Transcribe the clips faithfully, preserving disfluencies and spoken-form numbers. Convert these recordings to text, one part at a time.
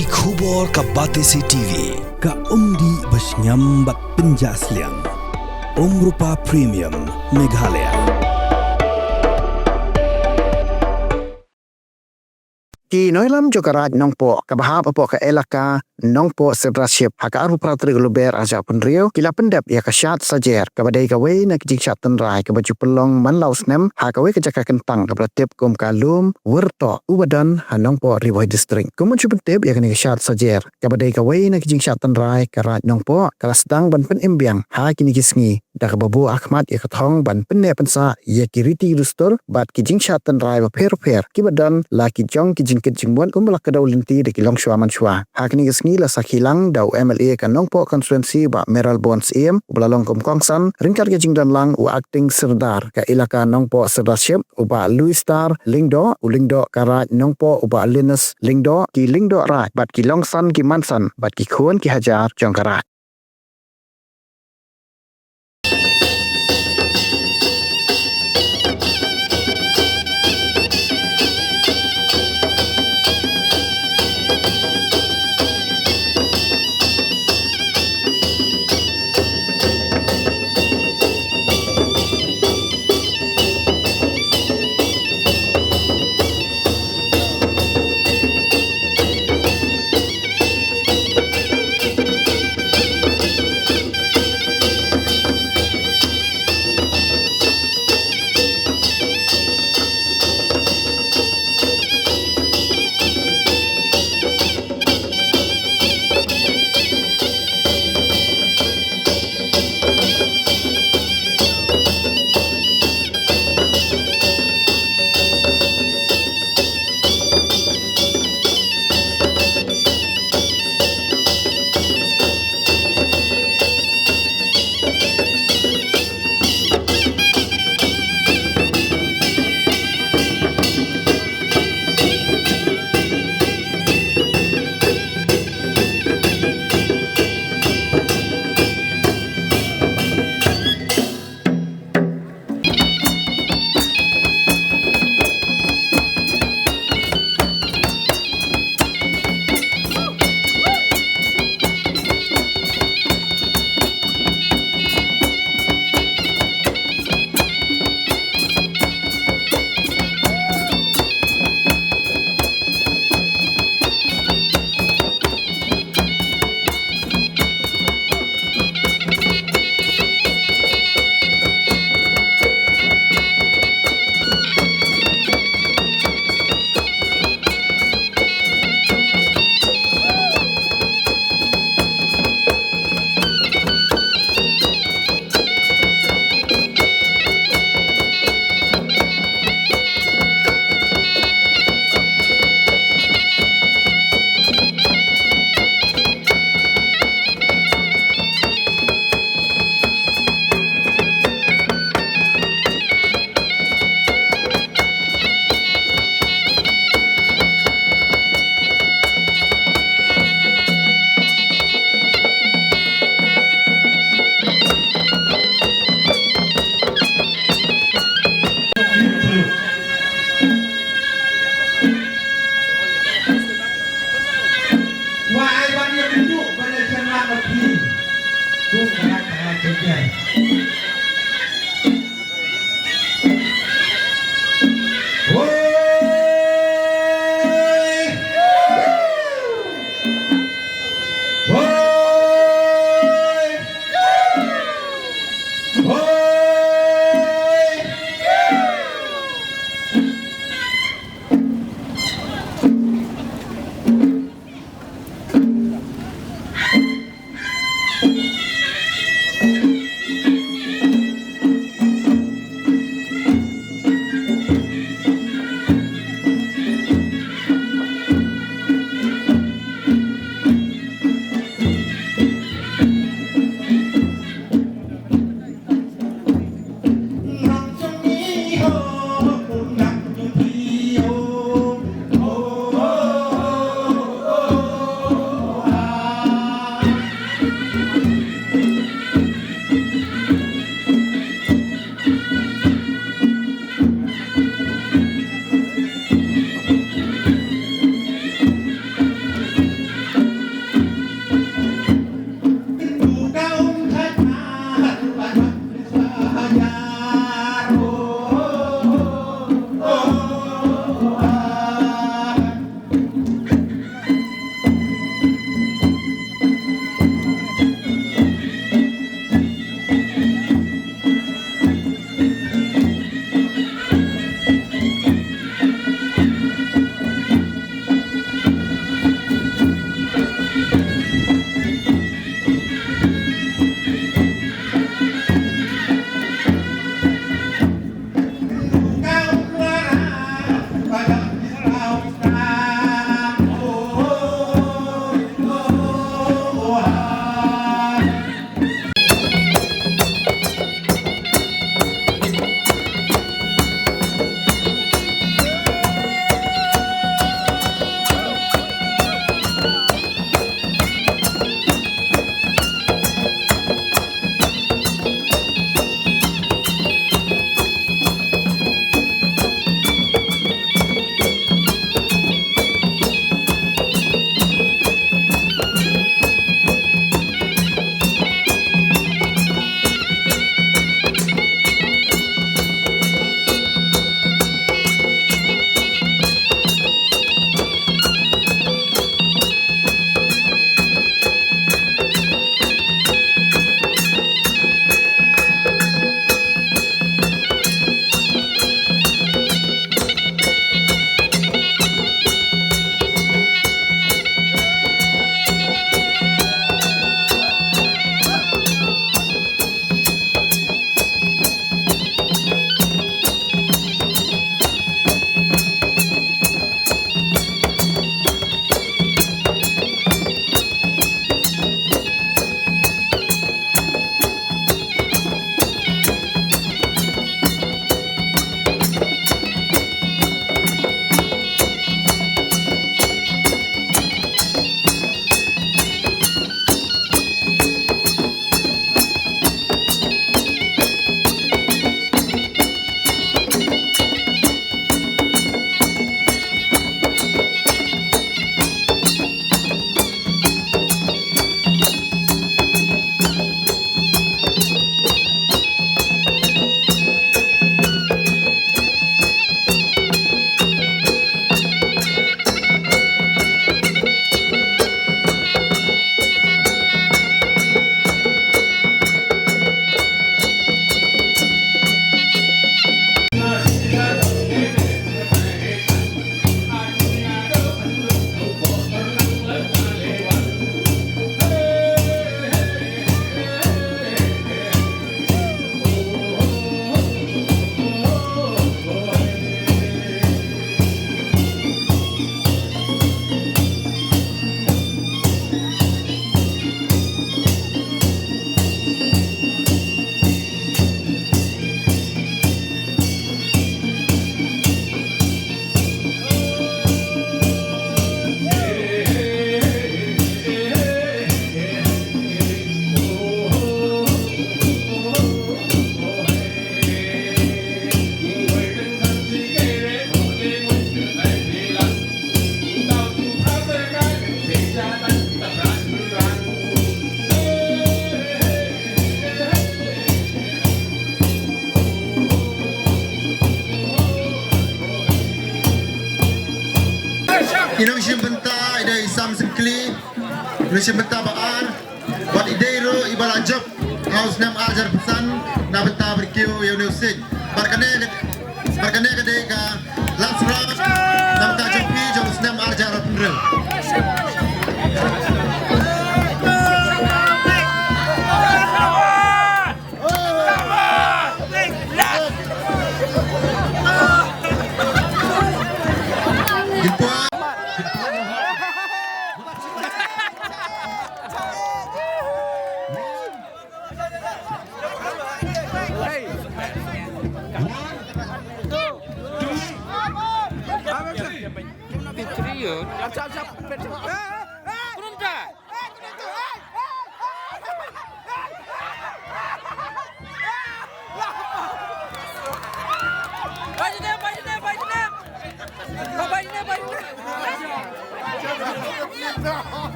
Ki khubor ka Batesi T V, ka umdih ba shngiam bad pynjah sliang. Umrupa Premium, Meghalaya. Ki nongïalam jong ka Raid Nongpoh kaba hap hapoh ka elaka Nongpoh Sirdarship ha ka arphew phra tarik u Lber arhajar arphew hynriew ki la pyndep ïa ka shad sajer kaba dei kawei na ki jingshad tynrai kaba ju pynlong man la u snem ha kawei ka jaka kyntang kaba la tip kum ka Lum Wyrtoh uba don ha Nongpoh Ri Bhoi District. Kumno ju pyntip ïa kane ka shad sajer kaba dei kawei na ki jingshad tynrai, ka Raid Nongpoh ka la sdang ban pynim biang ha kine ki sngi da kaba buh ha khmat ïa ka thong ban pynneh pynsah ïa ki riti dustur bad ki jingshad tynrai bapher bapher kiba don la ki jong ki jingkit jingmut kumba la kdew lynti da ki longshuwa manshuwa. Ha kine ki sngi la sakhi lang da u M L A ka Nongpoh Constituency Bah Mayralborn Syiem uba la long kum u kongsan, ryngkat ka jingdon lang u Acting Sirdar ka elaka Nongpoh Sirdarship u Bah Louis Star Lyngdoh, u Lyngdoh ka Raid Nongpoh u Bah Linus Lyngdoh, ki Lyngdoh Raid bad ki longsan ki mansan bad ki khun ki hajar jong ka Raid. I nongshim bynta i dei i Sam Syngkli, i nongshim bynta ba ar, bad i dei ruh i ba la jop ha u snem ar hajar arphew san na bynta ba kiew ïa une u siej. Bad kane ka, bad kane ka dei ka lad sra na bynta jong phi jong u snem ar hajar arphew hynriew.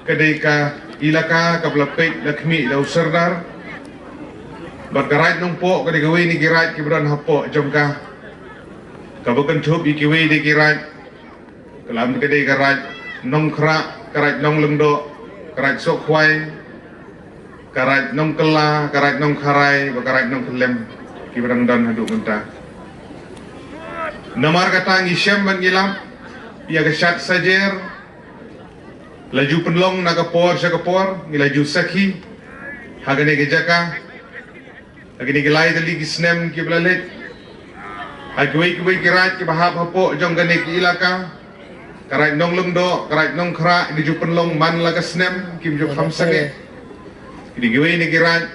Ka dei ka ilaka kaba la peit la khmih da u Sordar. Bad ka Raid Nongpoh ka dei kawei na ki raid kiba don hapoh jong ka, kaba kynthup ïa kiwei de ki raid. Ka lam ka dei ka Raid Nongkhrah, ka Raid Nonglyngdoh, ka Raid Sohkhwai, ka Raid Nongkylla, ka Raid Nongkharai bad ka Raid Nongkyllem, kiba dang don haduh mynta. Namar kata ngi shem bad ngi lap ïa ka shad sajer, la ju pynlong na ka por sha ka por, ngi la ju sakhi ha kane ka jaka ha kine ki lai tylli ki snem kiba la leit. Ha kiwei kiwei ki raid kiba hap hapoh jong kane ka ilaka, ka Raid Nonglyngdoh, ka Raid Nongkhrah, ki ju pynlong man la ka snem, kim ju kham sangeh. Ki dei kiwei na ki raid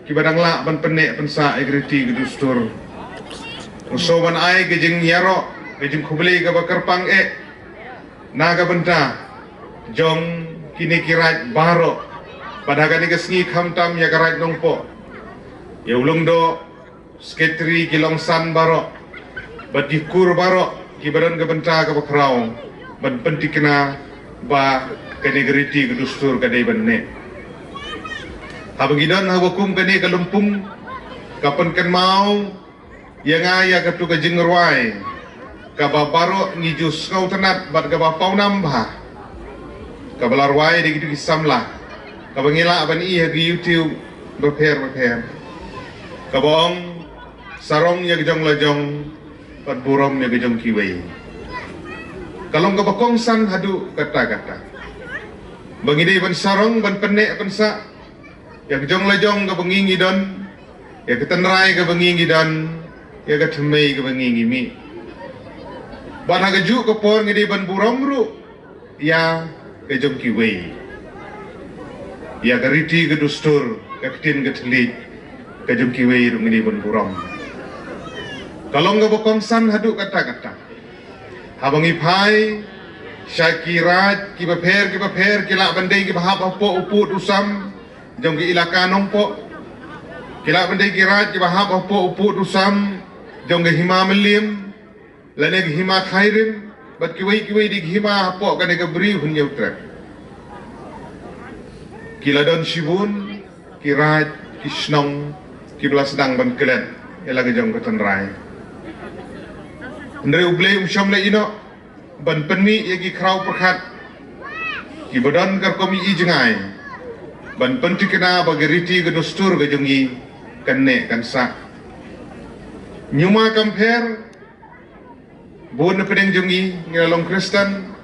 kiba dang lah ban pynneh pynsah ïa ka riti ka dustur. Nga sngewbha ban ai ka jingïaroh, ka jingkhublei kaba kyrpang eh na ka bynta jong kine ki raid baroh. Bad ha kane ka sngi khamtam ïa ka Raid Nongpoh, ïa u Lyngdoh, Secretary, ki Longsan baroh bad ki kur baroh kiba don ka bynta kaba khraw ban pynthikna ba kane ka riti ka dustur ka dei ban neh. Haba ngi don ha kaba kum kane ka lympung, ka pynkynmaw ïa nga ïa katu ka jingrwai kaba baroh ngi ju sngewtynnat bad kaba pawnam bha, kaba la rwai da kitu ki samla, kaba ngi lah ban i ha ki YouTube bapher bapher, kaba ong, "Sarong ïa ka jong la jong bad burom ïa ka jong kiwei." Ka long kaba kongsan haduh katta katta ba ngi dei ban sarong, ban pynneh pynsah ïa ka jong la jong kaba ngi ngi don, ïa ka tynrai kaba ngi ngi don, ïa ka thymmei kaba ngi ngi mih. Bad ha kajuh ka por ngi dei ban burom ruh ïa ka jong kiwei, ïa ka riti ka dustur, ka ktien ka thylliej ka jong kiwei ruh ngi dei ban burom. Ka long kaba kongsan haduh katta katta. Haba ngi phai sha ki raid kiba pher kiba pher, ki lah ban dei kiba hap hapoh u pud u sam jong ka ilaka Nongpoh, ki lah ban dei ki raid kiba hap hapoh u pud u sam jong ka hima Mylliem lane ka hima Khyrim, bad kiwei kiwei de ki hima hapoh kane ka bri Hynñiewtrep. Ki la don shibun ki raid, ki shnong kiba la sdang ban klet ïa la ka jong ka tynrai. Hynrei U Blei um shym la ïehnoh ban pynmih ïa ki khraw pyrkhat kiba don ka rukom ïohi jngai ban pynthikna ba ka riti ka dustur ka jong ngi kan neh kan sah. Ñiuma kam pher, bun na pdeng jong ngi ngi la long Khristan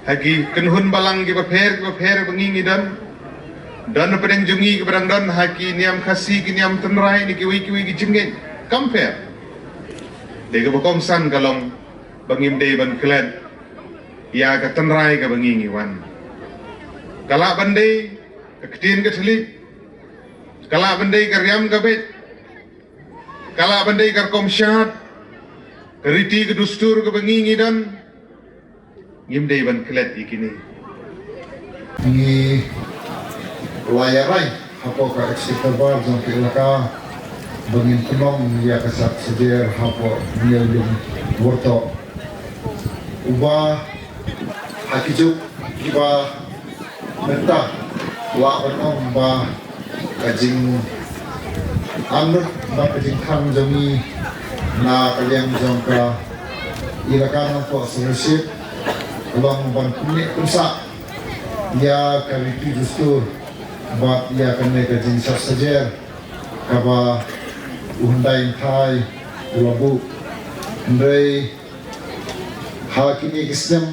ha ki kynhun balang kiba pher kiba pher ba ngi ngi don. Don na pdeng jong ngi kiba dang don ha ki niam Khasi, ki niam tynrai, ne kiwei kiwei ki jingngeit. Kam pher. Dei kaba kongsan ka long ba ngim dei ban klet ïa ka tynrai kaba ngi ngi wan. Ka lah ban dei ka ktien ka thylliej, ka lah ban dei ka riam ka beit, ka lah ban dei ka rukom shad, ka riti ka dustur kaba ngi ngi don. Ngim dei ban klet ïa kine. Ngi la ïa rai hapoh ka executive board jong ka ilaka ba ngin pynlong ïa ka shad sajer hapoh Hynñiewlum. Wyrtok. Uba ha ki juk kiba mynta lah ban ong ba ka jingangnud bad ka jingkhang jong ngi na ka liang jong ka Elaka Nongpoh Siriship ka long ban pynmih pynsah ïa ka riti dustur bad ïa kane ka jingshad sajer kaba u hyndai hynthai u la buh. Hynrei ha kine ki snem,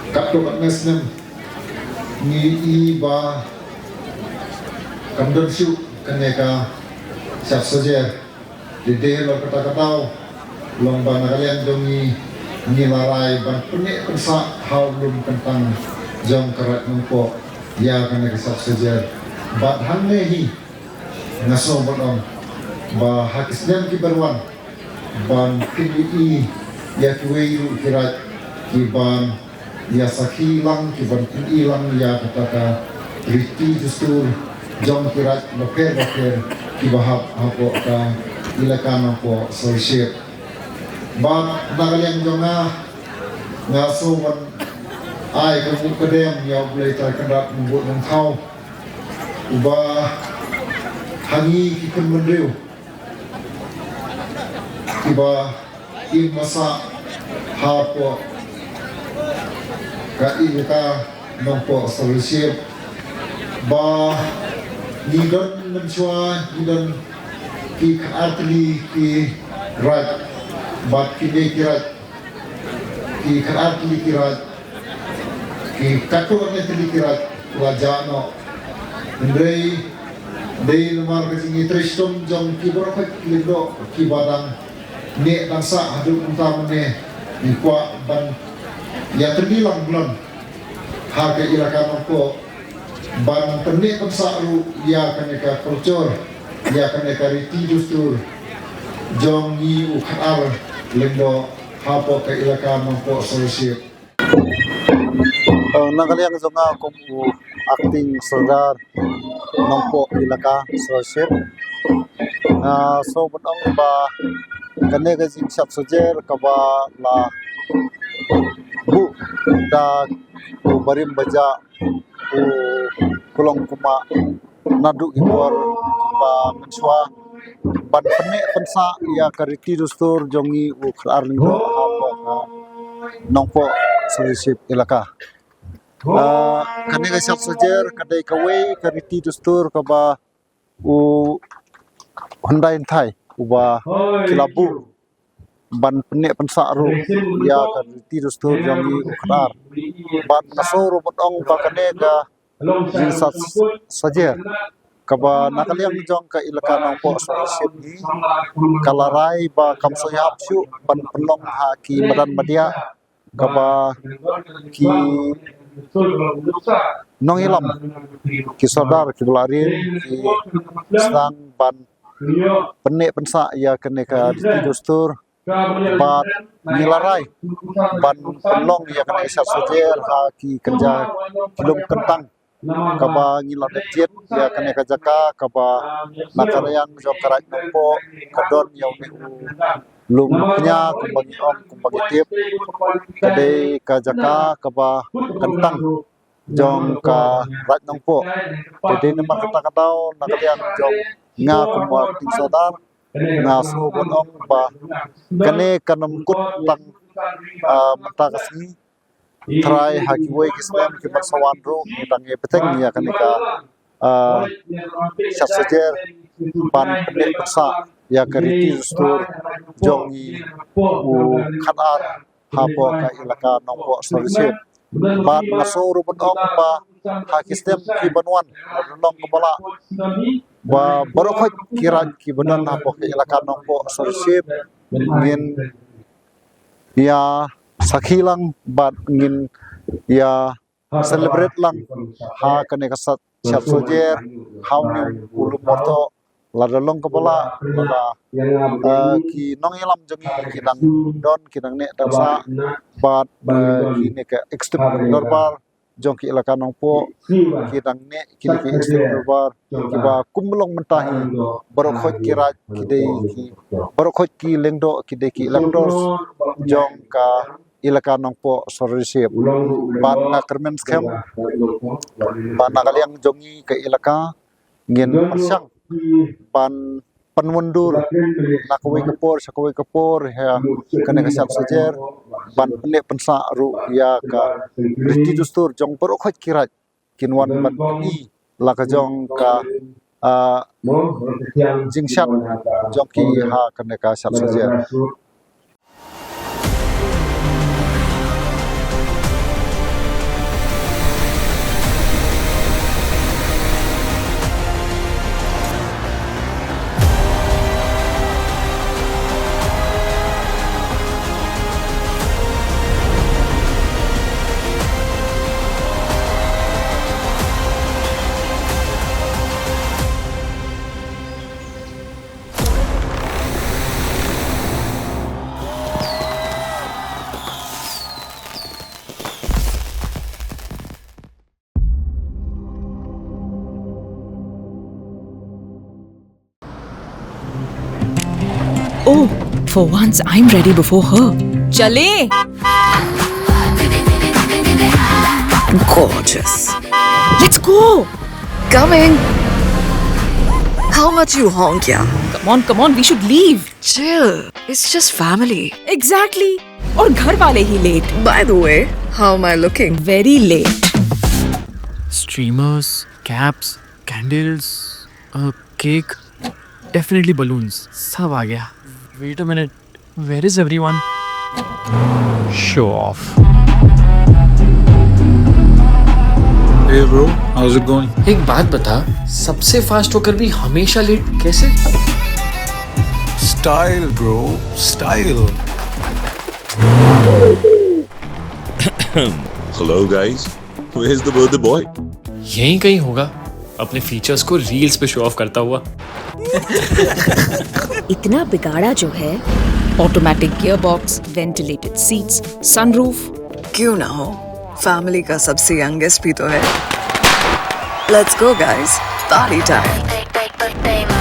katto katne snem, ngi i ba kam don shuh kane ka shad sajer. Dei dei halor kata ka daw, long ba na ka liang jong ngi, ngi la rai ban pynmih pynsah ha u lum kyntang jong ka Raid Nongpoh ïa kane ka shad sajer. Bad hangne hi nga sngew ban ong ba ha ki snem ki ban wan, ban pynmih ïa kiwei ruh ki raid ki ban ïa sakhi lang, ki ban pynmih lang ïa kata ka riti dustur jong ki raid bapher bapher kiba hap hapoh ka Elaka Nongpoh Siriship. Bad na ka liang jong nga, nga sngew ban ai ka nguh ka dem ïa U Blei Trai Kynrad Nongbuh Nongthaw, uba ha ngi ki khun bynriew kiba im basa hapoh ka Elaka Nongpoh Siriship, ba ngi don mynshuwa, ngi don ki khatar tylli ki raid, bad kine ki raid, ki khatar tylli ki raid, ki katto katne tylli ki raid la jah noh. Hynrei dei namar ka jingïatreilang jong ki baroh ki lyngdoh kiba dang neh dang sah haduh mynta mynne, ngi kwah ban ïatreilang bynta ha ka Elaka Nongpoh, ban pynmih pynsah ruh ïa kane ka culture, ïa kane ka riti dustur jong ngi u khatar lyngdoh hapoh ka Elaka Nongpoh Siriship. Eh, na ka liang jong nga kum u acting sordar Nongpoh Elaka Siriship, nga sngew ban ong ba kane ka jingshad sajer kaba la buh da u barim bajah u Klong Kumah naduh ki por ba mynshuwa, ban pynmih pynsah ïa ka riti dustur jong ngi u khatar lyngdoh hapoh ka Nongpoh Siriship Elaka. Ah, kane ka shad sajer ka dei kawei ka riti dustur kaba u hyndai hynthai uba ki la buh ban pynmih pynsah ruh ïa ka riti dustur jong ngi u khatar. Bad nga sngew ruh ban ong ba kane ka jingshad sajer kaba na ka liang jong ka Elaka Nongpoh Siriship hi, ka la rai ba kam sngewbha shuh ban pynlong ha ki madan madiah, kaba ki nongïalam, ki sordar kiba la rit ki sdang ban pynmih pynsah ïa kane ka riti dustur. Bad ngi la rai ban pynlong ïa kane ka shad sajer ha ki kynja ki lum kyntang kaba ngi la dep jied ïa kane ka jaka kaba na ka liang jong ka Raid Nongpoh ka don ïa une u lum kñia kumba ngi ong kumba ngi tip, ka dei ka jaka kaba kyntang jong ka Raid Nongpoh. Te dei namar kata ka daw na ka liang jong nga kum u acting sordar, nga sngew ban ong ba kane kan ym kut tang, ah, mynta ka sngi, trai ha kiwei ki snem ki ban sa wan ruh ngi dang ïa bteng ïa kane ka, ah, shad sajer ban pynmih pynsah ïa ka riti dustur jong ngi u khatar hapoh ka Elaka Nongpoh Siriship. Bad nga sngew ruh ban ong ba ha ki snem ki ban wan, la dang long kaba lah ba baroh ki raid kiba don hapoh ka Elaka Nongpoh Siriship ngin ïa sakhi lang bad ngin ïa celebrate lang ha kane ka shad, shad sajer ha une u lum Wyrtok. La dang long kaba lah, la, eh, ki nongïalam jong ngi ki dang don, ki dang neh dang sah bad, eh, kine ka executive dorbar jong ki elaka Nongpoh ki dang neh kine ki instant durbar kiba kum long mynta hi, baroh khoit ki raid ki dei ki, baroh khoit ki lyngdoh ki dei ki electors jong ka elaka Nongpoh Sor Rishep. Bad nga kyrmen skhem ba na ka liang jong ngi ka elaka ngin pyrshang ban pynmyndur na kawei ka por sha kawei ka por ïa kane ka Shad Sajer, ban pynneh pynsah ruh ïa ka riti dustur jong baroh khoit ki raid kin wan ban pyni la ka jong ka, ah, jingshad jong ki ha kane ka Shad Sajer. Oh, for once I'm ready before her. चले। Gorgeous. Let's go. Coming. How much you honk, yeah? Come on, come on, we should leave. Chill. It's just family. Exactly. और घर वाले ही late. By the way, how am I looking? Very late. Streamers, caps, candles, a cake, definitely balloons. सब आ गया. Wait a minute. Where is everyone? Show off. Hey bro, how's it going? एक बात बता, सबसे फास्ट होकर भी हमेशा लेट कैसे? Style bro, style. Hello guys, where's the birthday boy? यहीं कहीं होगा, अपने फीचर्स को रील्स पे शो ऑफ करता हुआ. इतना बिगाड़ा जो है. Automatic gearbox, ventilated seats, sunroof. क्यों ना हो, फैमिली का सबसे यंगेस्ट भी तो है. Let's go guys, party time.